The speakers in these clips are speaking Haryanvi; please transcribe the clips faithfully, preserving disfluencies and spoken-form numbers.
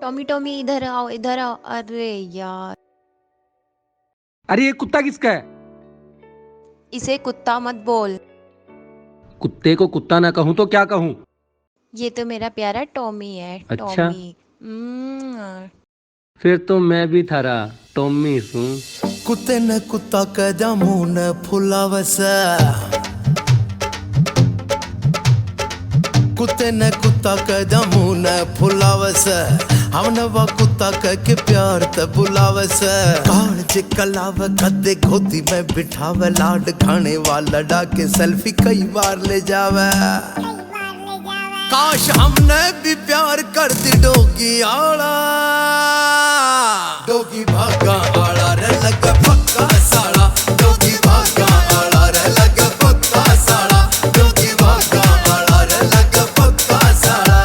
टॉमी, टॉमी, इधर आओ, इधर आओ। अरे यार। अरे, ये कुत्ता किसका है? इसे कुत्ता मत बोल। कुत्ते को कुत्ता ना कहूं तो क्या कहूं? ये तो मेरा प्यारा टॉमी है। अच्छा। टॉमी। म्म। फिर तो मैं भी थारा टॉमी सूं। कुत्ते ने कुत्ता कह जा, मुंह ने फुलावे से। कुत्ते ने कुत्ता कह जा, मुंह ने फुलावे से। हमने वा कुत्ता कह के प्यार ते बुलावे से। कान जे कलावे, कदे गोदी में बिठावे, लाड खाने वाला लड़ा के सेल्फी कई बार ले जावे। काश हमने भी प्यार कर दी डोगी आला। डोगी भागा आला रे लगे पक्का साला। डोगी भागा आला रे लगे पक्का साला। डोगी भागा आला रे लगे पक्का साला।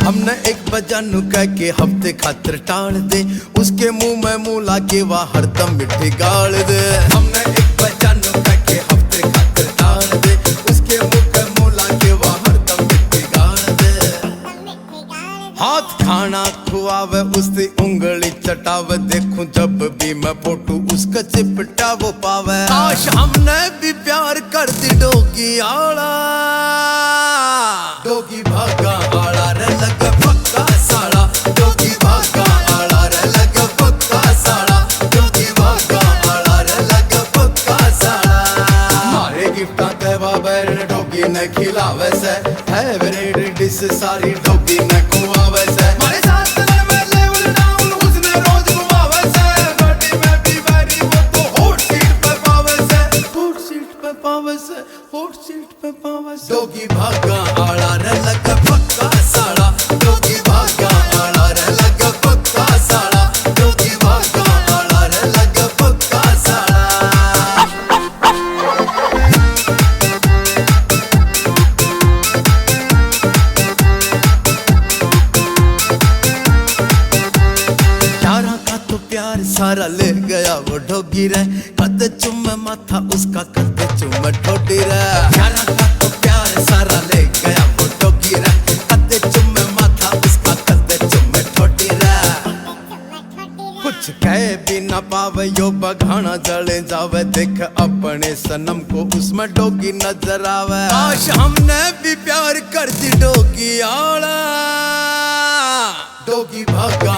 हमने एक बजानू कह के हफ्ते खातर टाल दे, उसके मुंह में मुंह लाके वा हरदम मिठी गाल दे। हमने एक बजानू कह के हफ्ते खातर टाल दे, उसके मुंह में मुंह लाके वा हरदम मिठी गाल दे। हाथ खाना खुआवे, उसकी उंगली चटावे, देखूं जब भी मैं फोटो उसका चिपटा वो पावे। काश हमने भी प्यार कर दी डोगी आला। डोगी भागा आला रे लगे पक्का साला। डोगी भागा आला रे लगे पक्का साला। डोगी भागा आला रे लगे पक्का साला। मारे गिफ्टा ते बाबर डोगी ने खिलावे से। फेवरेट डिश सारी डोगी ने खुआवे से। मारे साथ में लेवल डाउन उसने रोज घुमावे से। गाड़ी में भी बैरी वो तो हॉट सीट पे पावे से। हॉट सीट पे पावे से। हॉट सीट पे पावे से। डोगी भागा आला रे लगे पक्का साला। डोगी भागा आला रे लगे पक्का साला। डोगी भागा आला रे लगे पक्का साला। यारा का तो प्यार सारा ले गया वो डोगी रे। कद चुम्मे माथा उसका, कद चुम्मे ठोडी रे। यारा का तो प्यार सारा ले गया वो डोगी रे। कद चुम्मे माथा उसका, कद चुम्मे ठोडी रे। कुछ कह भी ना पावे यो बघाना जले जावे। देख अपने सनम को उसमें डोगी नजर आवे। काश हमने भी प्यार कर दी डोगी आला। डोगी भागा